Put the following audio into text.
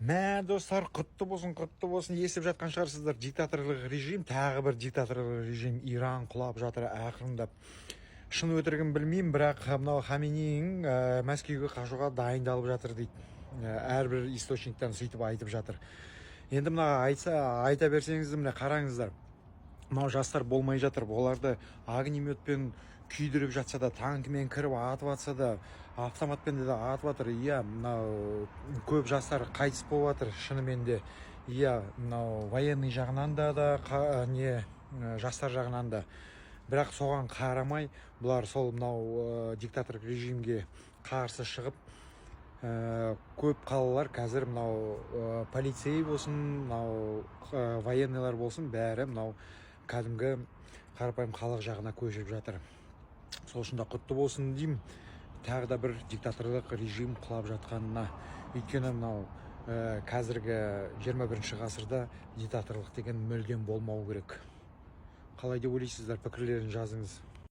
Мә, достар, құтты болсын, құтты болсын! Естіп жатқан шығарсыздар, диктаторлық режим, тағы бір диктаторлық режим, Иран құлап жатыр ақырындап. Шын өтірігін білмеймін, бірақ мынау Хаменеиің Мәскеуге қашуға дайындалып жатыр дейді. Әрбір источниктан сөйтіп айтып жатыр. Енді мына айтса, айта берсеңіз, міне, қараңыздар, мынау жастар болмай жатыр. Оларды огнеметпен күйдіріп жатса да, танкімен кіріп атып жатса да, автоматпен де атып жатыр, иә. Мынау көп жастар қайтыс болып жатыр шынымен де, иә. Мынау военный жағынан да, не, жастар жағынан да. Бірақ соған қарамай, бұлар сол мынау диктаторлық режимге қарсы шығып, көп қалалар қазір мынау полицей болсын, мынау военныйлар болсын, бәрі мынау кәдімгі қарапайым халық жағына көшіп жатыр. Сол үшін де құтты болсын деймін тағы да бір диктаторлық режим құлап жатқанына. Өйткені мынау қазіргі 21 ғасырда диктаторлық деген мүлдем болмау керек. Қалай деп ойлайсыздар? Пікірлерін жазыңыз.